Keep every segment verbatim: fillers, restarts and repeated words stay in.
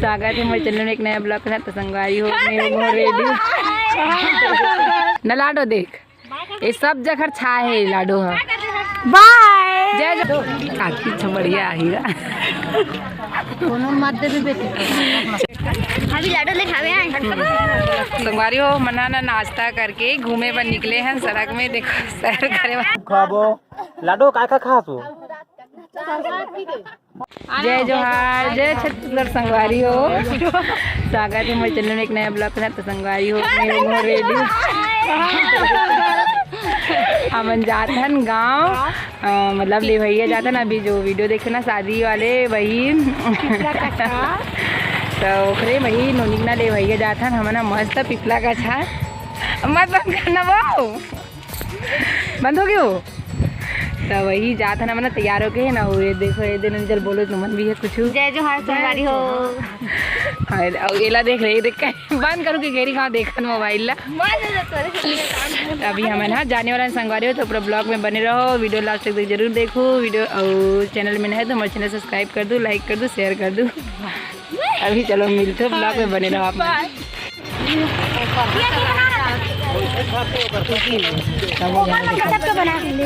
स्वागत हे मोर channel में एक नया vlog के साथ। तो संगवारी हो, मैं हूँ मोर रेडी। न लाडो देख, ये सब जगह छाए हे लाडो ह। बाय। जय जय। काकी छ बढ़िया आही गा। कोनो मत देबे बेटी। अभी लाडो ले खावे आए। संगवारी हो, मना ना नाश्ता करके घूमे बर निकले हैं सड़क में। देखो, सैर करे बर। खाबो लाडो, का का खासो? जय जोहार, जय छत्तीसगढ़ संगवारी हो। स्वागत हे मोर channel में एक नया vlog के साथ। तो संगवारी हो, मैं हूँ मोर रेडी। हमन जात हन गाँव, अ, मतलब लेवैया जात हन। अभी जो video देखे ना शादी वाले वही, तो ओकरे वही नोनिक ना लेवैया जात हन। हमन ह मस्त पिपला का छार, मत बंद करना वो। बंद हो गयो। तो वही जात हन, हमन तैयार होके है ना, वो ये देखो, ये दिन चल बोलो, तुमन भी है कुछ। जय जोहार संगवारी हो। और, और एला देख रहे, देख के बंद करू के घेरी खाओ, देखन मोबाइल ला। अभी हमन ह जाने वाला हन संगवारी हो, तो पूरा vlog में बने रहो, video last तक जरूर देखो video, और channel में नए है तो हमारे channel subscribe कर दो, like कर दो, share कर दो। अभी चलो मिलते हैं, vlog में बने रहो आप। बाय। सबको बना के ले।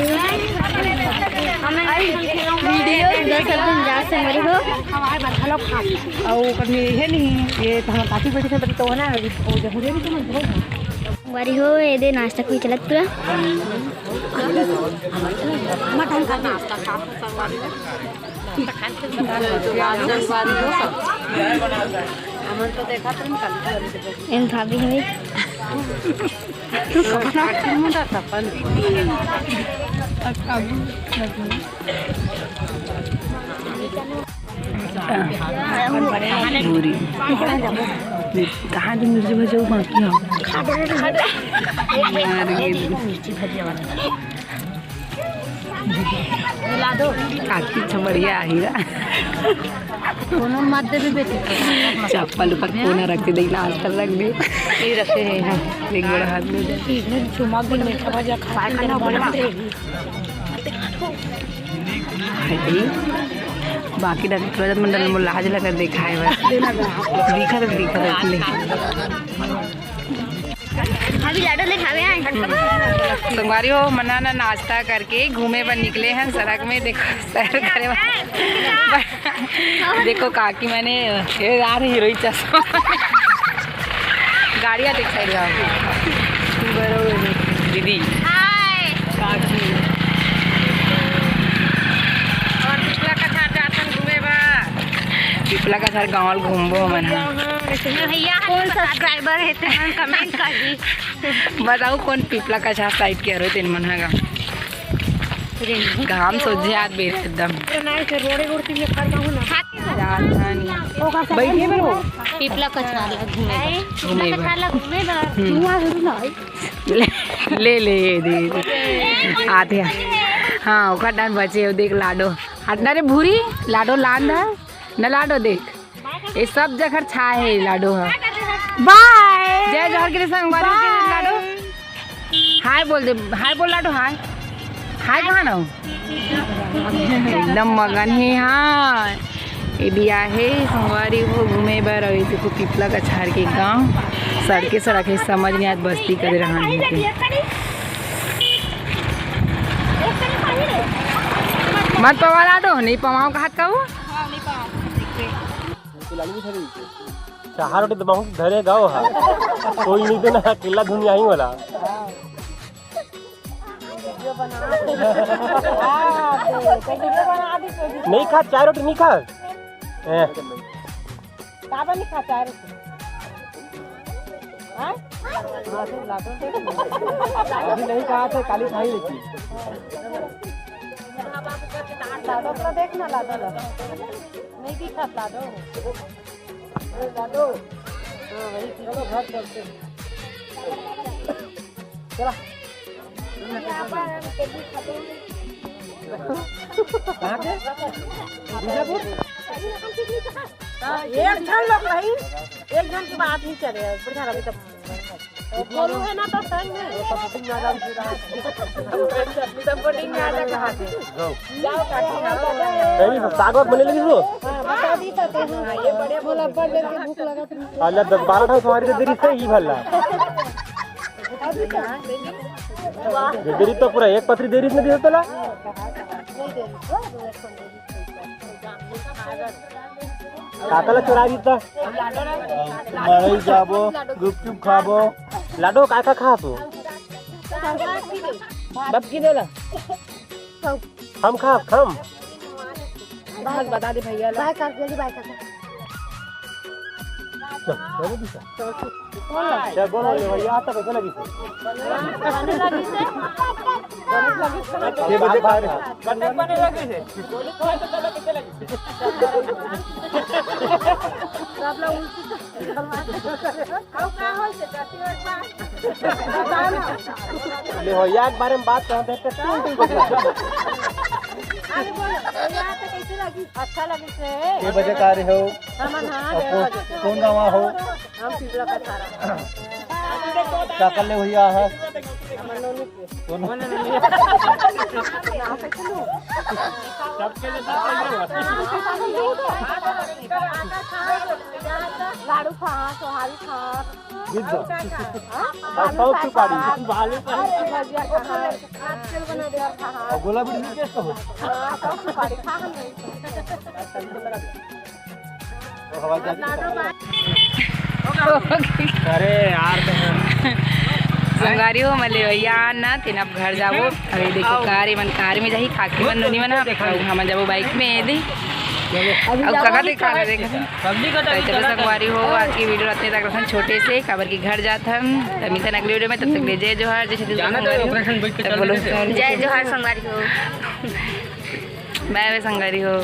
वीडियो दस दिन जा से मरी हो। अउ ओकर में ये नहीं, ये तो हम काफी बैठे थे, तो ना, वो जब पूरे भी तो मत हो। मरी हो, ये दे नाश्ता कोई चलत पूरा। मटन का नाश्ता खा, संगवारी हो। इन भाभी हमें पूरी। कहाँ दिन मिर्ची भजे बाकी हो? मिला दो। काकी छ बढ़िया आही गा। कोनो मत देबे बेटी। चप्पल ऊपर कोना रख दे, इलाज कर रख दे। ये रखे हैं, हाँ। एक बड़ा हाथ में दे। इधर चुमा के मीठा भजा खा के अंदर बना दे। बाकी डॉक्टर रजत मंडल में लाज लगा दिखाए बस। दिखा दे, दिखा दे, ले। अभी लाडो ले खावे आए। संगवारी हो, मना ना नाश्ता करके घूमे बर निकले हैं सड़क में। देखो, सैर करे बर। देखो काकी, मैंने ये यार हीरोइन चश्मा। गाड़िया देख साइड जाओ। बरोबर दीदी। हाय। काकी। और पिपला कछार जाथन घूमे बर। पिपला कछार गाँव घूमबो हमन ह। भैया, कोन subscriber हे, तेमन comment कर दी। बताओ, कोन पिपला कछार side के हरो तेन मन ह गा? घाम सोझे आत बेरा एकदम। बैठे बर हो। पिपला कछार ला घूमे बर। घूमे बर। ले, ले, ले, ये दे, दे। आते हैं। हाँ, ओकर डान बचे हो, देख लाडो। हटना रे भूरी, लाडो लान दा। न लाडो देख। ये सब जगह छाए हे लाडो ह। बाय। जय जोहार के संगवारी हो लाडो। हाय बोल दे, हाय बोल लाडो, हाय। हाय कहाँ ना हो? एकदम मगन हे, हाँ। ये भी आहे संगवारी हो घूमे बर, अउ ये देखो पिपला कछार के गांव, सड़के सड़क हे, समझ नहीं आत बस्ती कदे रहन हे। मत पवा लाडो, नहीं पवाओ कहा कहो। चार रोटी दबाऊं धरे गाओ हा। कोई नहीं देना, अकेला दुनिया ही वाला। नहीं खा, चार रोटी नहीं खा। ए। काबर नहीं खा चार रोटी? हाँ? हाँ, तो लाडो देख। अभी नहीं कहा था, काली खाई लेकिन। लाडो तो देखना, लाडो, लाडो। नहीं दिखा लाडो। अरे लाडो। हाँ, वही पीछे घर चलते हैं। चला। कहाँ थे? बीजापुर? एक झन लोग रही, एक झन के बाद नहीं चले, बढ़िया रही तब। बोलू है ना तो संग में। सब बोर्डिंग में आ जा कहाँ से? जाओ काकी, आओ। नहीं, साग वाग बने लगी तो। हाँ, बता दी तो, हाँ, ये बढ़िया बोला, बड़ देर के भूख लगा था। अल्लाह, दस बारह ठो तुम्हारी तो देरी से ही भला। ये देरी तो पूरा एक पथरी देरी से नहीं दिया तोला। काका ला चुरा दी तो। मड़ई जाबो, गुपचुप खाबो। लाडो, काय का खास हो? बब की देला। हम खा, हम। बस बता दे भैया ला। बाय कर, जल्दी बाय कर। चल, चलो दिशा। चल, बोलो ले भैया, आता कैसे लगी? ये बजे खा रहे। कटक बने लगी से। सब लोग उल्टी से। अब का होई से करती हो एक बार? बताओ ना। ले हो, या के बारे में बात करते हैं, तो क्यों तुम बता? अरे बोलो, भैया तो कैसे लगी? अच्छा लगे से। ये बजे का रहे हो? हम हाँ, और डेढ़ कौन, बजे। कौन गाँव हो? हम पिपरा का थारा। का कर ले भैया है? हमर नोनी के। कौन? सबके लिए लाडू खा, सोहारी खा। गिद्ध। हाँ? हाँ, सब सुपारी। बालू का। अरे, भजिया खा। आज तेल बना दे, खा। और गोला बीड़ी नहीं कैसे हो? हाँ, सब सुपारी खा हम नहीं। अरे यार, तो संगवारी हो, मैं लेवैया ना, तेन अब घर जाबो। अभी देखो, कार, एमन कार में जाही, खाकी मन नोनी मन ह, अउ हमन जाबो बाइक में, दे। अब काका दे कार देख। तो चलो संगवारी हो, आज की वीडियो अतने तक रखन छोटे से, काबर की घर जात हन। त मिलथन अगली वीडियो में, तब तक ले जय जोहार, जय छत्तीसगढ़ संगवारी हो। तब बोलो, जय जोहार संगवारी हो। बाय बाय संगवारी हो।